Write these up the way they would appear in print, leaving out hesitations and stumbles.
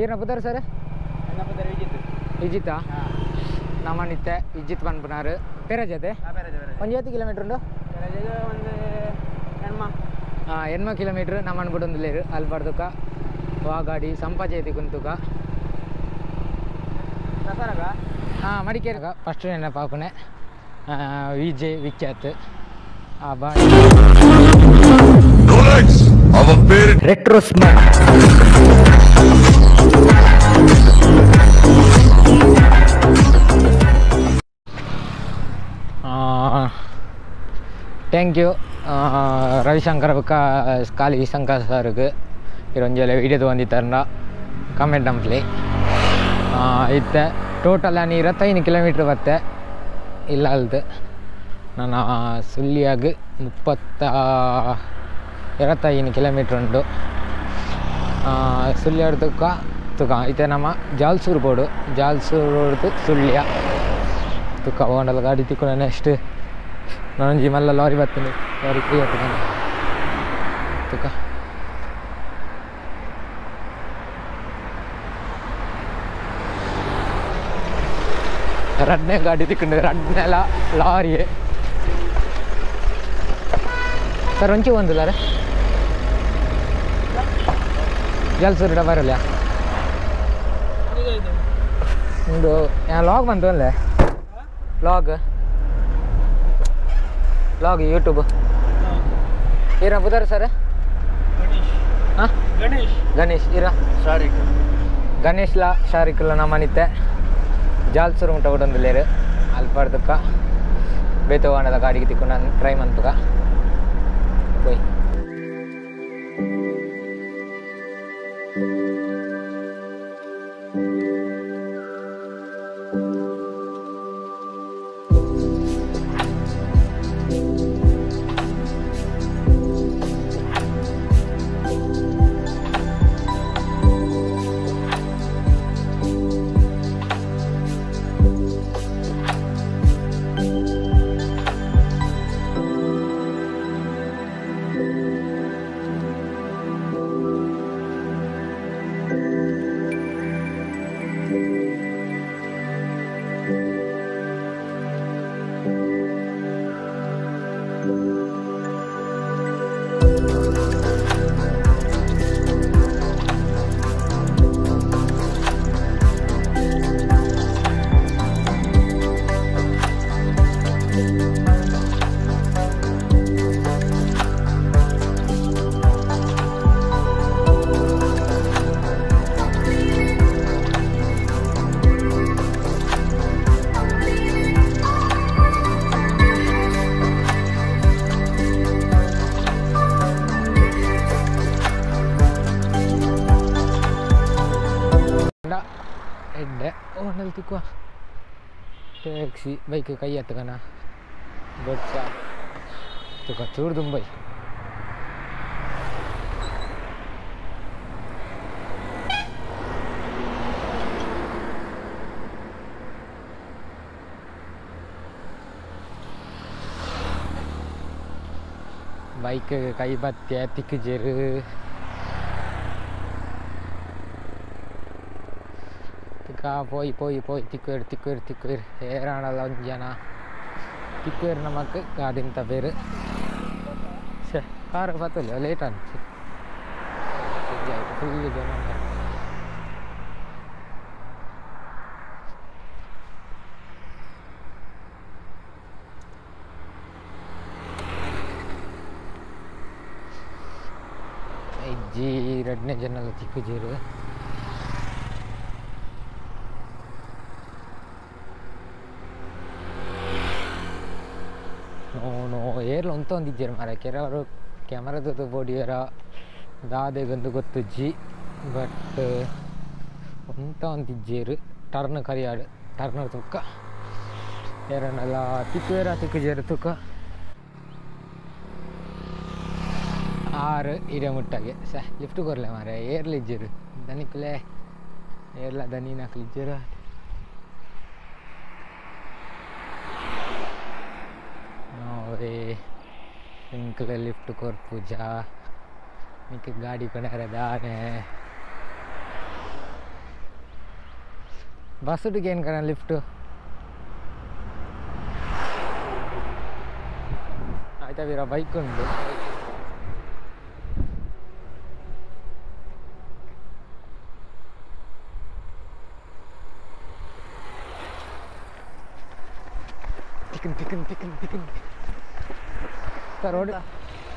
ಈರ್ನ ಪುದರ್ ಸರ್? ವಿಜಿತಾ ನಮ್ಮನಿತ್ತೆ ವಿಜಿತ್ ಪನ್ಪುನಾರು. ಪೇರಜತೆ ಒಂದು ಏತ್ ಕಿಲೋಮೀಟ್ರ್ ಉಂಡು? 80 ಕಿಲೋಮೀಟ್ರ್ ನಮ್ಮನ್ ಬಿಡೊಂದುಲ್ಲೆರ್ ಅಲ್ಪರ್ದುಕ ವಾ ಗಾಡಿ ಸಂಪಾಜೆ ಕುಂತುಕ. ಹಾಂ ಮಡಿಕೇರಿ ಫಸ್ಟ್ ನೆನಪಾಪುನೆ ವಿಜೆ ವಿಖ್ಯಾತ್. ಆ boy retro smart. Thank you Ravishankar ಬೊಕ್ಕ ಕಾಲಿ ಶಂಕರ್ ಸರ್ಗ್ ಇರೊಂಜಿ ವೀಡಿಯೋ ತೂವೊಂದಿತ್ತರ್ಂಡ ಕಮೆಂಟ್ ಮಲ್ಪುಲೆ. ಇತ್ತೆ ಟೋಟಲ್ ಆನಿ 25 ಕಿಲೋಮೀಟ್ರ್ ಬತ್ತೆ ಇಲ್ಲಲ್ದು. ನಾನು ಸುಳ್ಯಾಗ್ 25 ಕಿಲೋಮೀಟ್ರ್ ಉಂಡು. ಸುಳ್ಯಾಡ್ ತುಕ್ಕ ತುಕ ಇತ್ತೆ ನಮ್ಮ ಜಾಲ್ಸೂರು ಬೋಡು, ಜಾಲ್ಸೂರು ಸುಳ್ಯ ತುಕ್ಕ ಓಂಡಲ ಗಾಡಿ ತಿಕ್ಕುನ. ನೆಕ್ಸ್ಟ್ ನಾನೊಂಜಿ ಮಲ್ಲ ಲಾರಿ ಬರ್ತೇನೆ, ಲಾರಿ ಫ್ರೀ ಆಗ್ತದೆ ತುಕ. ರಡ್ನೇ ಗಾಡಿ ತಿಕ್ಕೊಂಡು ರಡ್ನೆಲ ಲಾರಿ. ಸರ್ ಒಂಚಿ ಒಂದುಲ್ಲಾರ ಜಾಲ್ಸೂರು ಬರಲ್ಲ ಉಂಡು. ಲಾಗ್ ಬಂತು ಅಲ್ಲೇ ಲಾಗ್ ಲಾಗ್ ಯೂಟ್ಯೂಬ್. ಇರ ಬುಧಾರ ಸರ್? ಹಾಂ ಗಣೇಶ್. ಗಣೇಶ್ ಇರ ಶಾರಿಕ್. ಗಣೇಶ್ಲ ಶಾರಿಕ್ಲ ನಮ್ಮನಿತ್ತೆ ಜಾಲ್ಸೂರು ಮುಟ್ಟ ಬಿಡೊಂದುಲ್ಲೆರ್ ಅಲ್ಪರ್ದುಕ ಬೇತೆ ವಾಂಡಲ ಗಾಡಿಗೆ ತಿಕ್ಕೊಂಡು ಟ್ರೈ ಮನ್ಪುಗ ಪೋಯ್. ಎಡ್ಡೆ ಓನಲ್ ತಿಕ್ಕುವ ಟ್ಯಾಕ್ಸಿ ಬೈಕ್ ಕೈ ಎತ್ತಕನ ಬೊಚ್ಚ ತುಕ ಚೂರು ದುಂಬೈ. ಬೈಕ್ ಕೈ ಬತ್ತೆ ತಿಕ್ಕುಜೆರು. ಪೋಯ್ ಪೋಯ್ ಪೋಯ್ ತಿಕ್ಕುವೆರ್ ತಿಕ್ಕುವೆರ್ ತಿಕ್ಕುವೆರ್ ಏರಾಣಲ ಒಂಜಿ ಜನ ತಿಕ್ಕುವೆರ್ ನಮಕ್ ಗಾಡಿಂತ ಬೇರು. ಸೆ ಕಾರ್ ಬತ್ತಲ್ಲ ಲೇಟ್ ಆಂಡ್ ಫುಲ್ ಜನ. ಇಜ್ಜಿ ರಡ್ನೇ ಜನಲ ತಿಕ್ಕುಜೆರು. ನೋ ಏರ್ಲ ಉಂತೊಂದಿಜ್ಜೆರ್ ಮಾರ್ರೆ. ಕೆಲವರು ಕ್ಯಾಮರಾದ ಬೋಡಿಯರ ದಾದೆಗೊಂದು ಗೊತ್ತುಜ್ಜಿ, ಬಟ್ ಉಂತೊಂದಿಜ್ಜೆರ್. ಟರ್ನ್ ಕರಿಯಾಡು ಟರ್ನ್ ತುಕ್ಕ ಏರನಲ್ಲ ತಿಕ್ಕುವೆರ ತಿಕ್ಕುಜೆರ್ ತುಕ್ಕ. 6 ಇಡೆ ಮುಟ್ಟಾಗೆ ಸ ಲಿಫ್ಟ್ ಕೊರ್ಲೆ ಮಾರ್ರೆ. ಏರ್ಲಿಜ್ಜೆರ್ ದನಿಕುಲೆ ಏರ್ಲ ದನಿನಕ್ಲಿಜ್ಜೆರ್. ಎಂಕ್ಲೆ ಲಿಫ್ಟ್ ಕೊರ್ಪುಜ ನಿಕ್ ಗಾಡಿ ಕೊನರೆ ದಾನೆ. ಬಸ್ಸುಗೆ ಏನು ಕಣ ಲಿಫ್ಟು ಆಯ್ತಾ ವೀರ ಬೈಕ್ ಉಂಟು ತಿಕ್ಕನ್ ತಿಕ್ಕನ್ ತಿಕ್ಕನ್ ತಿಕ್ಕನ್ ಸರ್ ರೋಡ್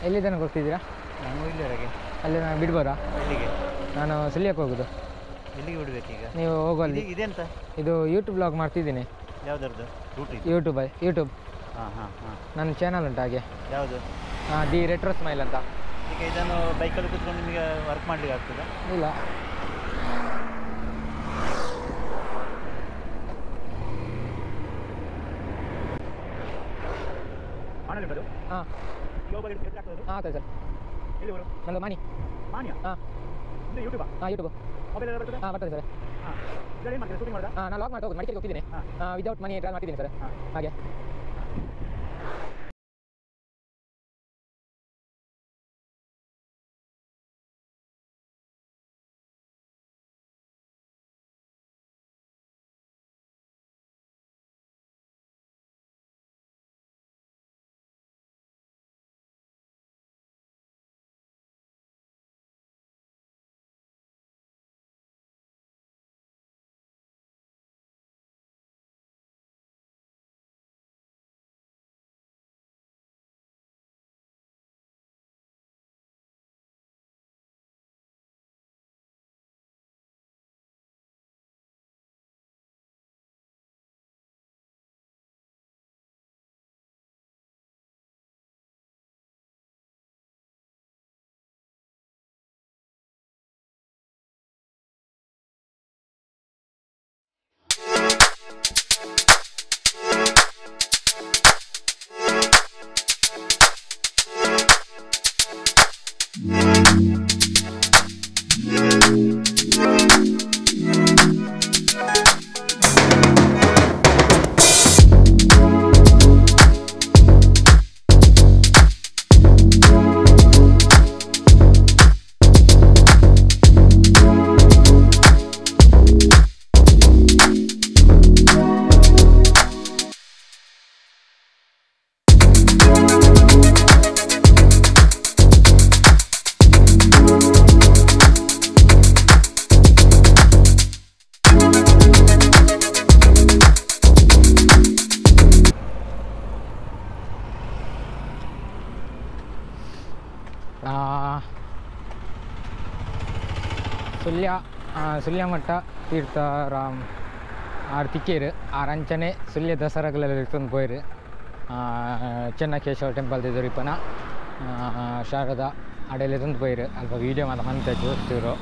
ಎಲ್ಲಿ ತನಕ ಹೋಗ್ತಿದ್ದೀರಾ? ನಾನು ಇಲ್ಲಿವರೆಗೆ. ಅಲ್ಲಿ ನಾನು ಬಿಡ್ಬೋದಾ? ಎಲ್ಲಿಗೆ? ನಾನು ಸುಳ್ಯಕ್ಕೆ ಹೋಗೋದು. ಎಲ್ಲಿಗೆ ಬಿಡಬೇಕು ಈಗ ನೀವು ಹೋಗೋಲ್ಲಿ? ಇದೆಂತ ಇದು ಯೂಟ್ಯೂಬ್ ಬ್ಲಾಗ್ ಮಾಡ್ತಿದ್ದೀನಿ. ಯಾವುದರದ್ದು? YouTube YouTube. ಹಾಂ ಹಾಂ ಹಾಂ. ನನ್ನ ಚಾನಲ್ ಉಂಟು ಹಾಗೆ. ಯಾವುದು? The retro smile ಅಂತ. ಈಗ ಇದನ್ನು ಬೈಕಲ್ಲಿ ಕೂತ್ಕೊಂಡು ನಿಮಗೆ ವರ್ಕ್ ಮಾಡಲಿಕ್ಕೆ ಆಗ್ತದಾ? ಇಲ್ಲ. ಹಾಂ ಹಾಂ ಸರ್. ನಂದು ಮಾಣಿ. ಹಾಂ ಹಾಂ ಯೂಟ್ಯೂಬ್. ಹಾಂ ಬರ್ತದೆ ಸರ್. ಹಾಂ ನಾನು ಲಾಗ್ ಮಾಡ್ತಾ ಹೋಗೋದು, ಮಡಿಕೇರಿಗೆ ಹೋಗ್ತಿದ್ದೀನಿ. ವಿದೌಟ್ ಮನಿ ಟ್ರಾವೆಲ್ ಮಾಡ್ತಿದ್ದೀನಿ ಸರ್. ಹಾಗೆ ಸುಳ್ಯ ಸುಳ್ಯಮಠ ತೀರ್ಥರಾಮ್ ಆರ್ ತಿಕ್ಕೇರು ಆರ್ ಅಂಚನೆ ಸುಳ್ಯ ದಸರಾಗಲೆಲ್ಲ ಇರ್ತಂದು ಪೋಯಿರು. ಚೆನ್ನಕೇಶವ ಟೆಂಪಲ್ ಇಪ್ಪನ ಶಾರದಾ ಅಡೆಯಲ್ಲಿ ತಂದು ಪೋಯಿರು. ಅಲ್ಪ ವೀಡಿಯೋ ಮಾತ್ರ ಮಂತೆ ತೋರಿಸ್ತಿರು.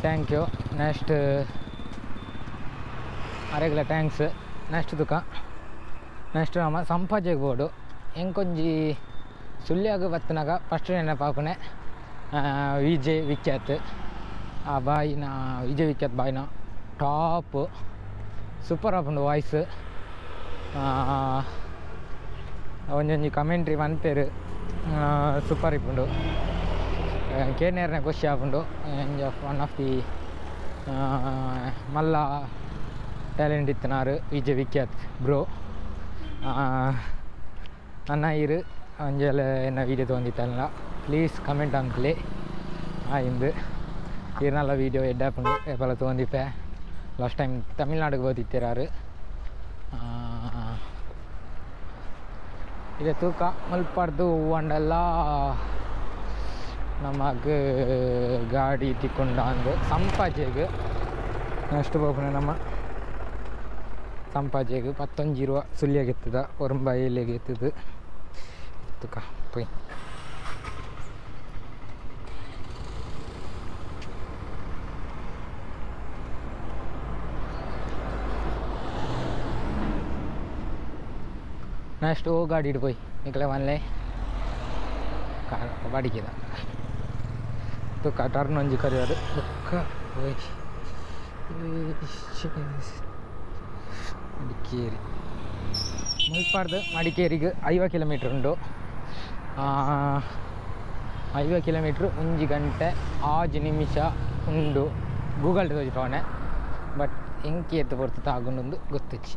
Thank you. Next ಅರೆಗ್ಲ thanks. Next ತುಕ ನೆಕ್ಸ್ಟ್ ನಮ್ಮ ಸಂಪಾಜೆಗೆ ಬೋರ್ಡು ಎಂಕೊಂಜಿ ಸುಳ್ಯಾಗ ಬತ್ತನಾಗ ಫಸ್ಟ್ ನೆನಪಾಪನೆ ವಿಜಯ್ ವಿಖ್ಯಾತ್ ಆ ಬಾಯಿನ, ವಿಜಯ್ ವಿಖ್ಯಾತ್ ಬಾಯಿನ ಟಾಪ್ ಸೂಪರ್ ಆಪುಂಡು ವಾಯ್ಸ್. ಒಂಜೊಂಜಿ ಕಮೆಂಟ್ರಿ ಮನ್ಪೇರು ಸೂಪರ್ ಇಪ್ಪುಂಡು. ಕೇನೇರ್ನ ಖುಷಿ ಆಪುಂಡು. ಒನ್ ಆಫ್ the ಮಲ್ಲ ಟ್ಯಾಲೆಂಟ್ ಇತ್ತನಾರು ವಿಜಯ್ ವಿಖ್ಯಾತ್ ಬ್ರೋ. ಅನ್ನ ಇರು ಒಂಜೆಲ್ಲ ಎನ್ನ ವೀಡಿಯೋ ತೊಗೊಂಡಿತ್ತಲ್ಲ ಪ್ಲೀಸ್ ಕಮೆಂಟ್ ಅಂಕ್ಲೆ ಇಂದು ಇರ್ನಲ್ಲ ವೀಡಿಯೋ ಎಡ್ಡಾಪುಂಡು ಏಪಲ ತೊಗೊಂಡಿಪ್ಪೆ. Last time ತಮಿಳ್ನಾಡಿಗೆ ಹೋದಿತ್ತಿರಾರು. ಇದೆ ತೂಕ ಮುಲ್ಪಾರ್ದು ಹೂವಂಡೆಲ್ಲ ನಮಗೆ ಗಾಡಿ ತಿಕ್ಕೊಂಡಂದು ಸಂಪಾಜೆಗೆ. ನೆಕ್ಸ್ಟ್ ಹೋಗೋಣ ನಮ್ಮ ಸಂಪಾಜೆಗೆ 15 ರೂಪ ಸುಳ್ಯಾಗ ಎತ್ತದ ಒರಂಬ ಏಲಿಗೆ ಎತ್ತದ ತುಕ ಪೋಯ್. ನೆಕ್ಸ್ಟ್ ಓ ಗಾಡಿ ಇಡ್ಪೋಯ್ ನಿಕಲೆ ಒನ್ಲೆ ಬಾಡಿಗೆದ ತುಕ ಟರ್ನ್ ಒಂಜಿ ಕರಿಯೋದು ಬೊಕ್ಕ ಪೋಯ್. ಮಡಿಕೇರಿ ಮುಲ್ಪಾರ್ದು ಮಡಿಕೇರಿಗೆ 50 ಕಿಲೋಮೀಟ್ರ್ ಉಂಟು. 50 ಕಿಲೋಮೀಟ್ರ್ 1 ಗಂಟೆ 6 ನಿಮಿಷ ಉಂಡು. ಗೂಗಲ್ ತೋಜಿಪವನೆ ಬಟ್ ಎಂಕಿ ಎತ್ತು ಪೊರ್ತು ತಾಗುಂಡು ಗೊತ್ತಿಚ್ಚಿ.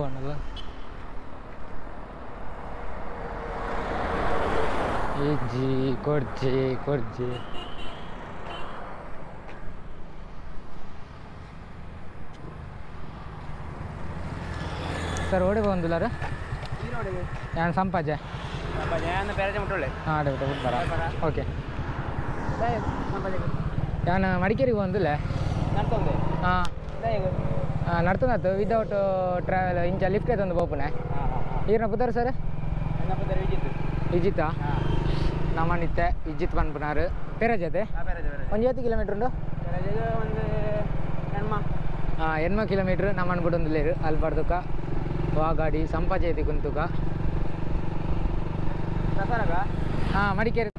ಅನ್ನಲ್ಲ ಇಜ್ಜಿ ಕೊರ್ಜಿ ಕೊರ್ಜಿ ಸರ್ ಓಡಿ ಬಂದಿಲ್ಲಾರ ನಾನು ಸಂಪಾಜೆ ಹಾಂ ಬರ. ಓಕೆ ನಾನು ಮಡಿಕೇರಿಗೆ ಬಂದಿಲ್ಲ. ಹಾಂ ನಡ್ತಂದಾತು ವಿದೌಟ್ ಟ್ರಾವೆಲ್ ಇಂಚ ಲಿಫ್ಟ್ ಐತೊಂದು ಬೋಪುನೆ. ಈರ್ನ ಪುದರ್ ಸರ್? ವಿಜಿತಾ. ನಮ್ಮನಿತ್ತೆ ವಿಜಿತ್ ಪನ್ಪುನಾರು. ಪೆರಜತೆ ಒಂದು ಏತು ಕಿಲೋಮೀಟ್ರ್ ಉಂಡು? ಹಾಂ 80 ಕಿಲೋಮೀಟ್ರ್ ನಮ್ಮನ್ನು ಬಿಡೊಂದುಲ್ಲೇರು ಅಲ್ಪಡ್ದುಕ ವಾ ಗಾಡಿ ಸಂಪಾಜೆ ಕುಂತುಕ. ಹಾಂ ಮಡಿಕೇರಿ.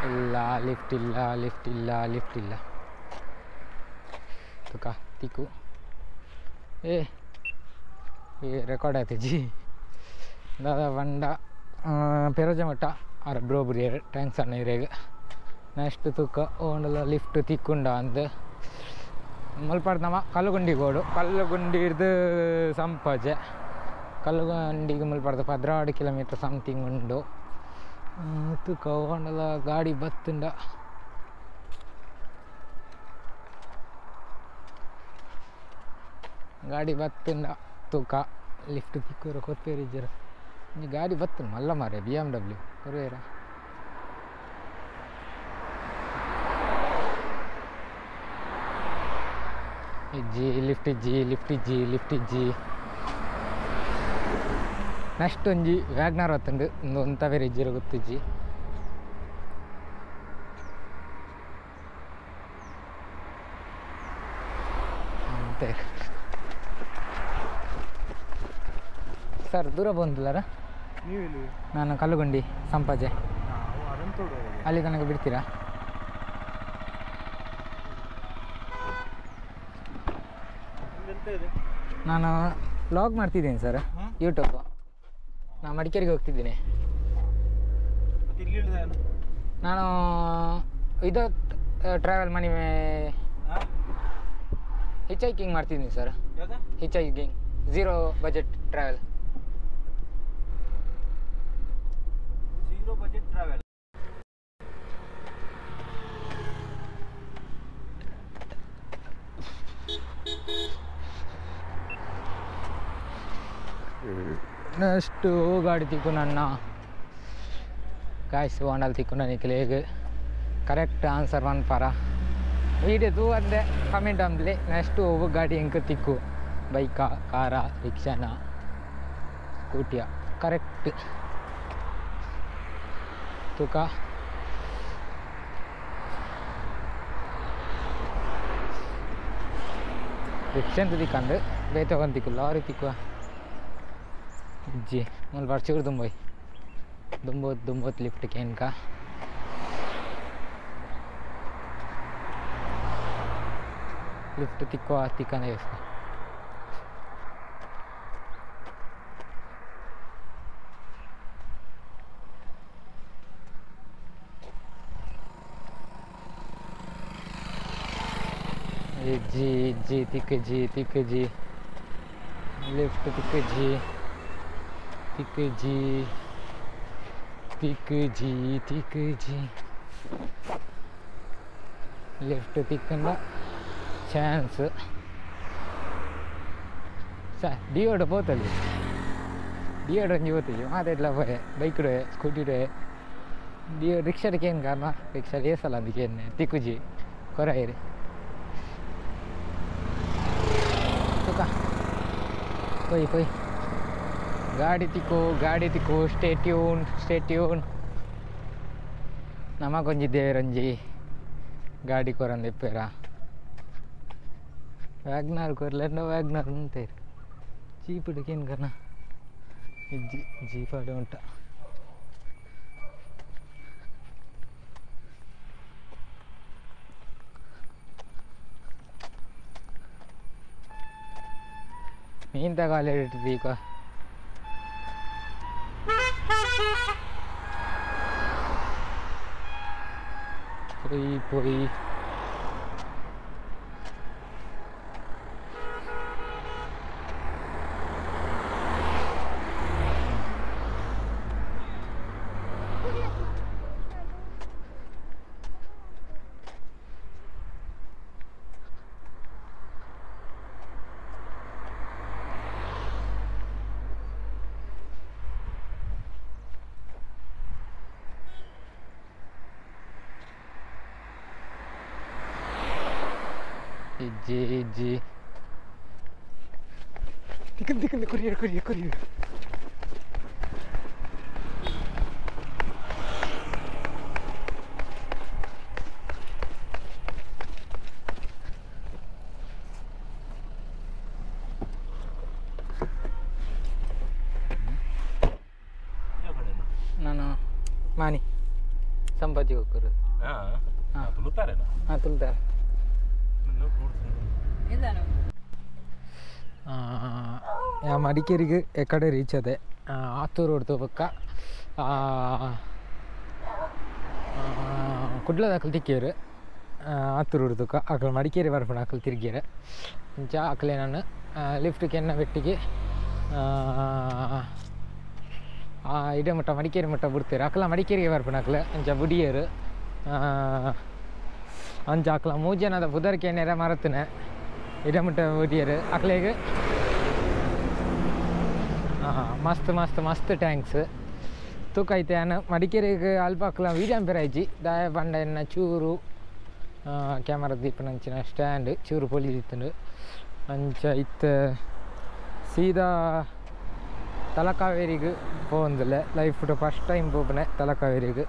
ಇಲ್ಲ ಲಿಫ್ಟ್ ಇಲ್ಲ ಲಿಫ್ಟ್ ಇಲ್ಲ ಲಿಫ್ಟ್ ಇಲ್ಲ. ತುಕ ತಿಕ್ಕು ಏ ಈ ರೆಕಾರ್ಡ್ ಆಯ್ತು ಜಿ. ದಾದ ಬಂಡ ಪೆರೋಜ ಮಟ್ಟ ಆರ್ ಬ್ರೋ ಬುರಿಯರ್ thanks ಅಣ್ಣ ಇರೇಗ. ನೆಕ್ಸ್ಟ್ ತುಕ್ಕ ಓಂಡಲ ಲಿಫ್ಟ್ ತಿಕ್ಕುಂಡ ಅಂತ ಮುಲ್ಪಾಡ್ ನಮ್ಮ ಕಲ್ಲುಗುಂಡಿ ಗೋಡು. ಕಲ್ಲುಗುಂಡಿ ಹಿಡ್ದು ಸಂಪಾಜೆ ಕಲ್ಲುಗುಂಡಿಗೆ ಮುಲ್ಪಾಡ್ದು 12 ಕಿಲೋಮೀಟ್ರ್ ಸಮಥಿಂಗ್ ಉಂಡು. ತುಕ ಓಂಡಲ ಗಾಡಿ ಬತ್ತುಂಡ. ಗಾಡಿ ಬತ್ತುಂಡ ತೂಕ ಲಿಫ್ಟ್ ತಿಕ್ಕೂರ ಕೊತ್ತೇರಿಜ್ಜರ ಗಾಡಿ ಬತ್ತು ಮಲ್ಲ ಮಾರೆ BMW ಕೊರುವೇರ. ಇಜ್ಜಿ ಲಿಫ್ಟ್ ಇಜ್ಜಿ ಲಿಫ್ಟ್ ಇಜ್ಜಿ ಲಿಫ್ಟ್ ಇಜ್ಜಿ. ನೆಕ್ಸ್ಟ್ ಒಂಜಿ ವ್ಯಾಗ್ನಾರ್ ಬತ್ತುಂಡು ಒಂದು ಒಂತ ಬೇರೆ ಇಜ್ಜಿರ ಗೊತ್ತಿಜ್ಜಿ. ಅಂತೆ ಸರ್ ದೂರ ಬಂದಿಲ್ಲಾರ? ನಾನು ಕಲ್ಲುಗುಂಡಿ ಸಂಪಾಜೆ ಅಲ್ಲಿ ತನಕ ಬಿಡ್ತೀರಾ? ನಾನು ವ್ಲಾಗ್ ಮಾಡ್ತಿದ್ದೀನಿ ಸರ್ ಯೂಟ್ಯೂಬ್. ನಾನು ಮಡಿಕೇರಿಗೆ ಹೋಗ್ತಿದ್ದೀನಿ. ನಾನು ವಿದೌಟ್ ಟ್ರಾವೆಲ್ ಮನಿ ಹಿಚ್ ಹೈಕಿಂಗ್ ಮಾಡ್ತಿದ್ದೀನಿ sir. Hitchhiking zero budget travel. Zero budget travel. Next ಗಾಡಿ ತಿಕ್ಕು ನನ್ನ ಗಾಯ್ಸ್ ಓಂಡಲ್ ತಿಕ್ಕು ನಿಕ್ಲೇಗ್ ಕರೆಕ್ಟ್ ಆನ್ಸರ್ ಪನ್ಪರ ವೀಡಿಯೋ ತೂ ಅಂದೆ ಕಮೆಂಟ್ ಅಂದ್ಲೆ. ನೆಕ್ಸ್ಟ್ ಒಬ್ಬ ಗಾಡಿ ಎಂಕ ತಿಕ್ಕು ಬೈಕಾ ಕಾರಾ ರಿಕ್ಷಾನ ಸ್ಕೂಟಿಯ ಕರೆಕ್ಟ್ ತೂಕ. ರಿಕ್ಷಾ ಅಂತ ತಿಕ್ಕಂದು ಬೇತೆ ಒಂದು ತಿಕ್ಕು ಲಾರಿ ತಿಕ್ಕುವ ಇಜ್ಜಿ ಮುಲ್ಪ ಚೂರು ದುಂಬೋಯ್ ದುಂಬೋತ್ ದುಂಬೋತ್ ಲಿಫ್ಟ್ ಕೇನ್ಕ. ಲಿಫ್ಟ್ ತಿಕ್ಕುವ ತಿಕ್ಕಂದ ಇಜ್ಜಿ ಇಜ್ಜಿ ತಿಕ್ಕಜಿ ತಿಕ್ಕಜಿ ಲಿಫ್ಟ್ ತಿಕ್ಕಜಿ ತಿಕ್ಕಜಿ ತಿಕ್ಕಜಿ ತಿಕ್ಕಜಿ ಲಿಫ್ಟ್ ತಿಕ್ಕಂದ ಚಾನ್ಸ್. ಸರ್ ಡಿಯೋಡ ಪೋತಲ್ಲಿ. ಡಿಯೋಡ್ ಒಂಜಿ ಹೋಗ್ತೀವಿ ಮಾತಾಡ್ಲ ಪೋಯೆ ಬೈಕ್ ಡೋಯೆ ಸ್ಕೂಟಿ ಡೋಯೆ ಡಿಯೋ ರಿಕ್ಷಾಡ್ ಏನು ಕಾರಣ ರಿಕ್ಷಾ ಏಸಲ್ಲ ಅದಕ್ಕೆ ಏನು ತಿಕ್ಕುಜಿ ಕೊರಾಯಿರಿ ತುಕ ಪೊಯ್ ಪೊಯ್ ಗಾಡಿ ತಿಕ್ಕು ಗಾಡಿ ತಿಕ್ಕು ಸ್ಟೇ ಟ್ಯೂನ್ ಸ್ಟೇ ಟ್ಯೂನ್ ನಮಗೊಂಜಿ ದೇವರಂಜಿ ಗಾಡಿ ಕೊರಂದು ಇಪ್ಪೇರ ವ್ಯಾಗ್ನಾರ್ ಕೊರ್ಲೆಂಡ ವ್ಯಾಗ್ನಾರ್ ಉಂಟೇರು ಜೀಪ್ ಏನು ಕರ್ನ ಇಜ್ಜಿ ಜೀಪ್ ಆಡ ಉಂಟ ಮೀನ್ ತಗೊಳ್ಳಿ ಈಗ ಪೊಯ್ ಪೊಯ್ ಇಜ್ಜಿ ಇಜ್ಜಿ ತಿಕ್ಕನ್ ತಿಕ್ಕನ್ ಕೊರಿಯರ್ ಕೊರಿಯರ್ ಕೊರಿಯರ್ ನಾನು ಮಾನಿ ಸಂಪಾಜಿ ಹೋಗ್ಕರು. ಹಾಂ ತುಳುತ್ತಾರೇನಾ? ಹಾಂ ತುಳುತ್ತಾರೆ. ಮಡಿಕೇರಿಗೆ ಎಕಡೆ ರೀಚ್ ಅದೆ ಆತೂರು ರೋಡ್ ಪಕ್ಕ ಕುಡ್ಲದ ಅಕಲ್ ತಿಕ್ಕಿಯರು ಆತೂರು ರೋಡ್ ತುಕ್ಕ ಅಕಲ್ ಮಡಿಕೇರಿ ಬರ್ಪಣ ಅಕಲ್ ತಿರುಗಿಯರು ಇಂಚ ಅಕಲೆ ನಾನು ಲಿಫ್ಟ್ಗೆ ಎನ್ನ ಬೆಟ್ಟಿಗೆ ಇಡೆ ಮಟ್ಟ ಮಡಿಕೇರಿ ಮಟ್ಟ ಬಿಡ್ತೀರ ಅಕಲ ಮಡಿಕೇರಿಗೆ ಬರ್ಪಣ ಅಕಲ ಅಂಚ ಬುಡಿಯರು ಅಂಚ ಅಕಲ ಮೂಜನದ ಪುದರ್ಕೆ ನೇರ ಮರತನೆ ಇಡೆ ಮಟ್ಟ ಬುಡಿಯರು ಅಕಲೆಗೆ ಮಸ್ತ್ ಮಸ್ತ್ ಮಸ್ತ್ thanks ತೂಕೈತೆ ನಾನು ಮಡಿಕೇರಿಗೆ ಅಲ್ಪ ಅಕ್ಲ ವೀಜಾಂಪೇರ್ ಆಯ್ಜಿ ದಾಯ ಪಂಡ ಎನ್ನ ಚೂರು ಕ್ಯಾಮರಾ ದೀಪನಂಚಿನ ಸ್ಟ್ಯಾಂಡ್ ಚೂರು ಪೊಲಿದಿತ್ತುಂಡು ಅಂಚ ಇತ್ತ ಸೀದಾ ತಲಕಾವೇರಿಗೆ ಪೋಂದಿಲ್ಲ ಲೈಫ್ ಫಸ್ಟ್ ಟೈಮ್ ಪೋಪನೆ ತಲಕಾವೇರಿಗೆ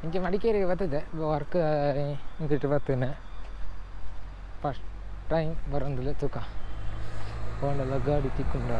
ಇಂಚೆ ಮಡಿಕೇರಿಗೆ ಬರ್ತದೆ ವರ್ಕ್ ಇಂಚಿಟ್ಟು ಬರ್ತೇನೆ ಫಸ್ಟ್ ಟೈಮ್ ಬರೋದಿಲ್ಲ ತೂಕ ಪೋಂಡಲ್ಲ ಗಾಡಿ ತಿಕ್ಕೊಂಡ.